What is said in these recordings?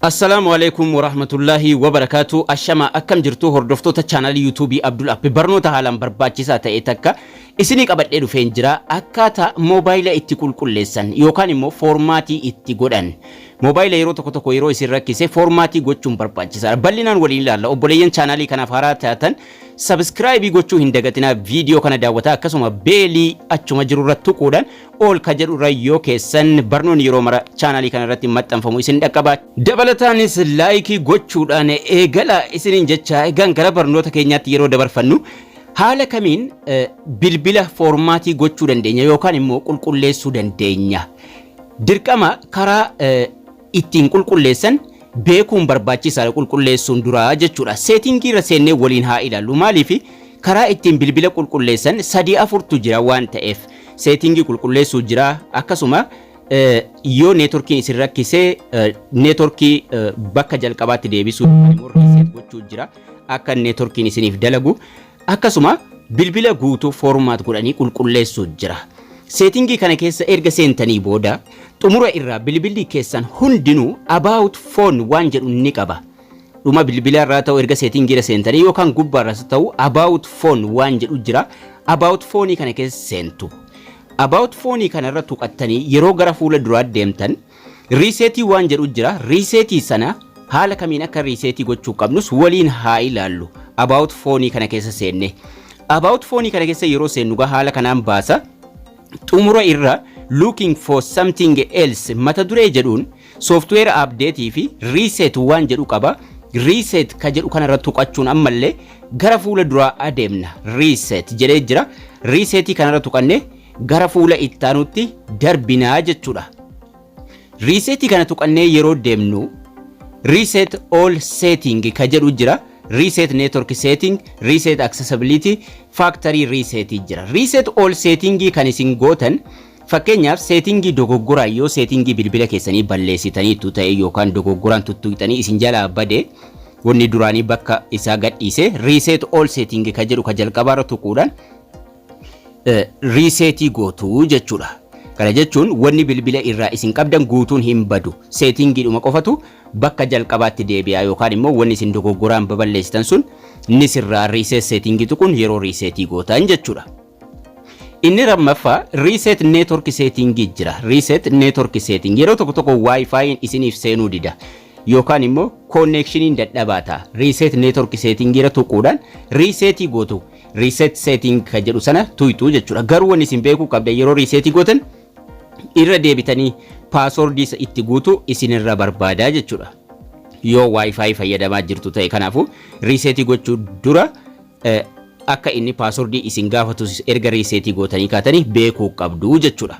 Assalaamu alaikum warahmatullaahi wabarakaatu. Ashama, akkam jirtu hordoftoota chaanalii YouTubeii Abdul App? Barnoota haalaan barbaachisaa ta'e takka isinii qabadhee dhufeen jira. Akkaataa moobaayila itti qulqulleessan yookaan immoo foormaatii itti godhan. Moobaayila yeroo tokko tokko yeroo isin rakkise foormaatii gochuun barbaachisaadha. Bal'inaan waliin ilaalla. Obboleeyyan chaanalii kanaaf haaraa taatan subscribe gochuu hin dagatinaa. Viidiyoo kana daawwataa, akkasuma bellii achuma jirurra tuquudhaan ol ka jedhurra yoo keessan barnoonni yeroo mara chaanalii kana irratti maxxanfamu isin dhaqqaba. Dabalataanis like gochuudhaan eegala isiniin jecha. Egaan gara barnoota keenyaatti yeroo dabarfannu, haala kamiin bilbila foormaatii gochuu dandeenya yookaan immoo qulqulleessuu dandeenya? Dirqama karaa ittiin qulqulleessan beekuun barbaachisaadha qulqulleessuun duraa jechuudha. Settingii irra seennee waliin haa ilaallu. Maaliif? Karaa ittiin bilbila qulqulleessan sadii afurtu jira waan ta'eef. Settingii qulqulleessuu jira, akkasuma yoo networkiin isin rakkisee networkii bakka jalqabaatti deebisuu immoo reset gochuu jira, akka networkiin isiniif dalagu, akkasuma bilbila guutuu format godhanii qulqulleessuu jira. Settingii kana keessa erga seentanii booda xumura irraa bilbilli keessan hundinuu "about phone" waan jedhu ni qaba. Dhuma bilbila irraa ta'u erga settingii irra seentanii yookaan gubbaa irras ta'u "about phone" waan jedhu jira. About phone kana keessa seentu. About phone kana irra tuqattanii yeroo gara fuula duraa deemtan resetii waan jedhu jira. Resetii sana haala kamiin akka resetii gochuu qabnus waliin haa ilaallu. About phone kana keessa seenne. About phone kana keessa yeroo seennu haala kanaan baasa. Xumura irra "looking for something else" mata duree jedhuun software update fi reset waan jedhu qaba. Reset ka jedhu kanarra tuqachuun ammallee gara fuula duraa adeemna. Reset jedhee jira. Resetii kanarra tuqannee gara fuula ittaanutti darbinaa jechuudha. Resetii kana tuqannee yeroo deemnu "reset all setting" ka jedhu jira. Reset network setting, reset accessibility, factory reset jira. Reset all setting kan isin gootan, fakkeenyaaf settingii dogoggoraan yoo settingii bilbila keessanii balleessitaniitu ta'e yookaan dogoggoraan tuttuqxanii isin jalaa bade, wanni duraanii bakka isaa gadhiise, reset all setting ka jedhu ka jalqabaarra tuquudhaan resetii gootu jechuudha. Kana jechuun wanni bilbila irraa isin qabdan guutuun hin badu. Settingiidhuma qofatu bakka jalqabaatti deebi'a yookaan immoo wanni isin dogoggoraan baballeessitan sun ni sirraa reset settingii tuquun yeroo resetii gootan jechuudha. Inni lammaffaa reset network settingii jira. Reset network setting yeroo tokko tokko Wi-Fiin isiniif seenuu dida. Yookaan immoo connectioniin dadhabaa ta'a. Reset network settingii irra tuquudhaan resetii gootu. Reset setting kan jedhu sana tuyxuu jechuudha. Garuu wanni isin beekuu qabdan, yeroo resetii gootan irra deebitanii passwordii itti guutu isinirra barbaadaa jechuudha. Yoo Wi-Fi fayyadamaa jirtu ta'e, kanaafuu resetii gochuu dura akka inni passwordii isin gaafatu erga resetii gootanii kaatanii beekuu qabdu jechuudha.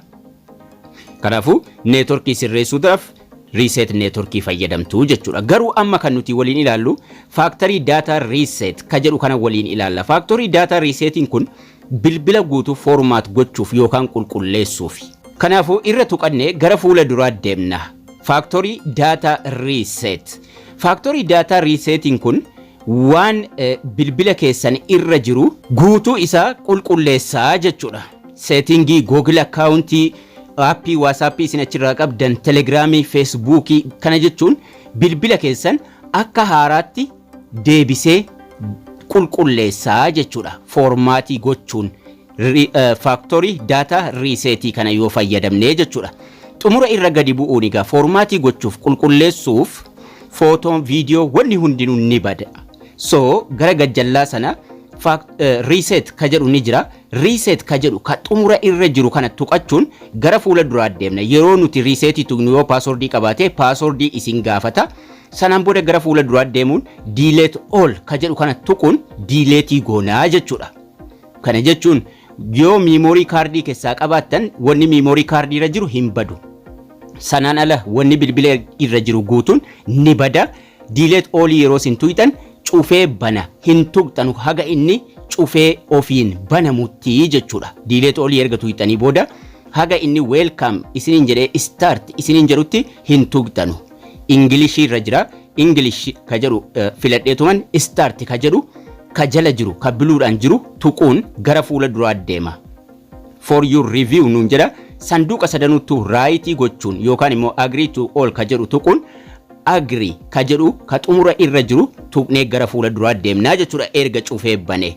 Kanaafuu networkii sirreessuudhaaf reset networkii fayyadamtu jechuudha. Garuu amma kan nuti waliin ilaallu factory data reset ka jedhu kana waliin ilaalla. Factory data resetiin kun bilbila guutuu format gochuuf yookaan qulqulleessuuf. Kanaafuu irra tuqannee gara fuula duraa deemna. Factory data reset. Factory data resetiin kun waan bilbila keessan irra jiru guutuu isaa qulqulleessaa jechuudha. Settingii, Google accountii, appii WhatsAppii isin achirraa qabdan, Telegramii, Facebookii, kana jechuun bilbila keessan akka haaraatti deebisee qulqulleessaa jechuudha. Formatii gochuun factory data resetii kana yoo fayyadamnee jechuudha. Xumura irra gadi bu'uun egaa formatii gochuuf, qulqulleessuuf, footoon, viidiyoo, wanni hundinuu ni bada. So gara gajjallaa sana reset ka jedhu ni jira. Reset ka jedhu ka xumura irra jiru kana tuqachuun gara fuula duraa deemna. Yeroo nuti resetii tuqnu yoo passwordii qabaate passwordii isin gaafata. Sanaan booda gara fuula duraa deemuun delete all ka jedhu kana tuquun deleteii goonaa jechuudha. Kana jechuun yoo memory cardii keessaa qabaattan wanni memory cardii irra jiru hin badu. Sanaan ala wanni bilbila irra jiru guutuun ni bada. Delete all yeroo isin tuqxan cufee bana, hin tuqxanu haga inni cufee ofiin banamutti jechuudha. Delete all erga tuqxanii booda haga inni welcome isiniin jedhee start isiniin jedhutti hin tuqxanu. Englishii irra jira. English ka jedhu filadheetuman start ka jedhu ka jala jiru, ka bluedhaan jiru tuquun gara fuula duraa deema. "For your review" nuun jedha. Sanduuqa sadanuttuu rightii gochuun yookaan immoo "agree to all" ka jedhu tuquun Agree ka jedhu ka xumura irra jiru tuqnee gara fuula duraa deemnaa jechuudha erga cufee bane.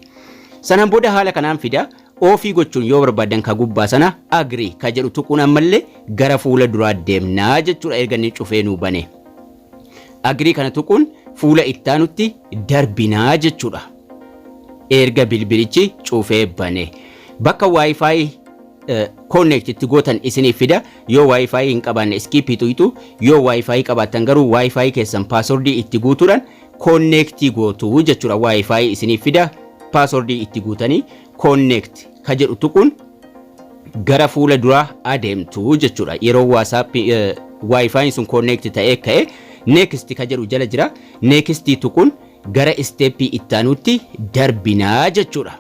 Sanaan booda haala kanaan fida. Off gochuun yoo barbaadan ka gubbaa sana agree ka jedhu tuquun ammallee gara fuula duraa deemnaa jechuudha erga inni cufee nuu bane. Agree kana tuquun fuula ittaanutti darbinaa jechuudha. Erga bilbilichi cufee bane. Bakka WiFi connect itti gootan isiniif fida. Yoo WiFi hin qabaanne skip tuqxu. Yoo WiFi qabaattan garuu WiFi keessan passwordii itti guutuudhaan connect gootu jechuudha. WiFi isiniif fida, passwordii itti guutanii connect ka jedhu tuquun gara fuula duraa adeemtu jechuudha. Yeroo WhatsApp WiFi sun connect ta'ee ka'e, next ka jedhu jala jira. Next tuquun gara stepii ittaanutti darbinaa jechuudha.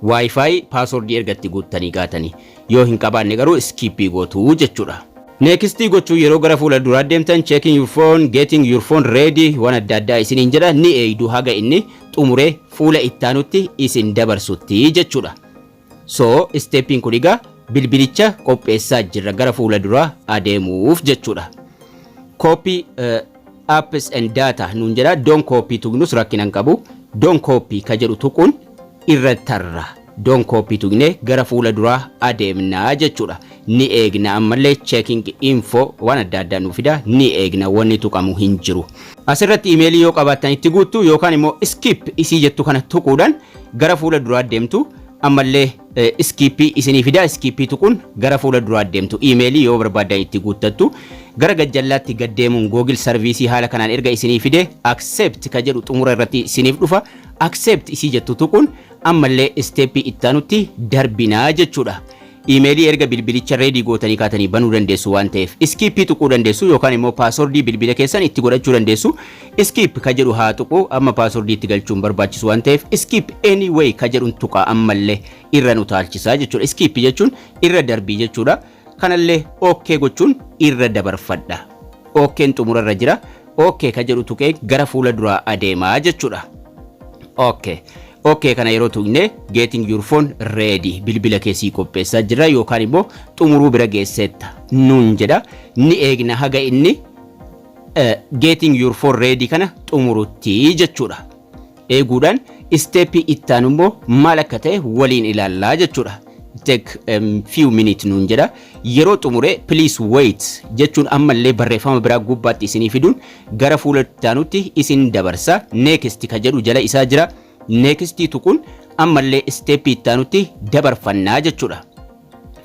WiFi passwordii erga itti guuttanii gaatanii, yoo hin qabaanne garuu skip gootu jechuudha. Next gochuu yeroo gara fuula duraa deemtan, checking your phone, getting your phone ready, waan adda addaa isiniin jedha. Ni eeydu haga inni xumuree fuula ittaanutti isin dabarsutti jechuudha. So stepiin kun egaa bilbilicha qopheessaa jirra gara fuula duraa adeemuuf jechuudha. Copy apps and data nuun jedha. Don't copy tuqnus rakkina hin qabu. Don't copy ka jedhu tuquun irra tarra. Don't copy tuqnee gara fuula duraa adeemnaa jechuudha. Ni eegna ammallee, checking info waan adda addaa nu fida, ni eegna, wanni tuqamu hin jiru. Asirratti imeelii yoo qabaattan itti guuttu yookaan immoo skip isii jettu kana tuquudhaan gara fuula duraa deemtu. Ammallee skip isinii fida, skip tuquun gara fuula duraa deemtu. Imeelii yoo barbaaddan itti guuttattu. Gara gajjallaatti gaddeemuun Google service haala kanaan erga isinii fide, accept ka jedhu xumura irratti isiniif dhufa. Accept isii jettu tuquun ammallee stepii ittaanutti darbinaa jechuudha. Iimeelii erga bilbilicha ready gootanii kaatanii banuu dandeessu waan ta'eef skip tuquu dandeessu yookaan immoo passwordii bilbila keessan itti godhachuu dandeessu. Skip ka jedhu haa tuqu amma, passwordii itti galchuun barbaachisu waan ta'eef. Skip anyway ka jedhuun tuqa, ammallee irra nu taalchisaa jechuudha. Skip jechuun irra darbii jechuudha. Kanallee okay gochuun irra dabarfadha. Okayn xumurarra jira. Okay ka jedhu tuqee gara fuula duraa adeemaa jechuudha. Okay. Okay kana yeroo tuqne, getting your phone ready, bilbila keessii qopheessaa jira yookaan immoo xumuruu bira geesseetta nuun jedha. Ni eegna haga inni getting your phone ready kana xumurutti jechuudha. Eeguudhaan stepii ittaanu immoo maal akka ta'e waliin ilaallaa jechuudha. Take few minutes nuun jedha. Yeroo xumure please wait jechuun ammallee barreeffama biraa gubbaatti isinii fiduun gara fuula ittaanutti isin dabarsa. Next ka jedhu jala isaa jira. Next tuquun ammallee stepii ittaanutti dabarfannaa jechuudha.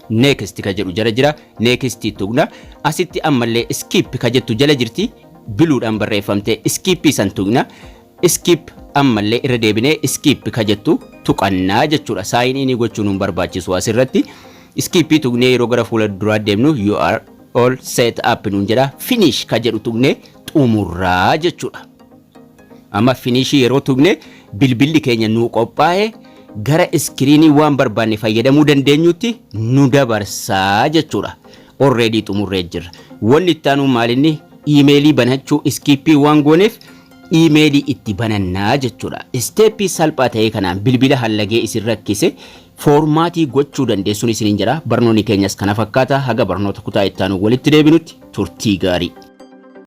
Next ka jedhu jala jira. Next tuqna. Asitti ammallee skip ka jettu jala jirti. Bluedhaan barreeffamte, skip san tuqna. Skip, ammallee irra deebinee skip ka jettu tuqannaa jechuudha. Sign in gochuun nu barbaachisu asirratti. Skip tuqnee yeroo gara fuula duraa deemnu, you are all set up nuun jedha. Finish ka jedhu tuqnee xumurraa jechuudha. Amma finish yeroo tuqne, bilbilli keenya nuu qophaa'e gara screenii waan barbaanne fayyadamuu dandeenyutti nu dabarsaa jechuudha. Already xumurree jirra. Wanni itti aanu maalinni? Iimeelii banachuu. Skip waan gooneef iimeelii itti banannaa jechuudha. Stepii salphaa ta'e kanaan bilbila hallagee isin rakkise format gochuu dandeessuun isiniin jedha. Barnoonni keenyas kana fakkaata. Haga barnoota kutaa itti aanu walitti deebinutti turtii gaarii.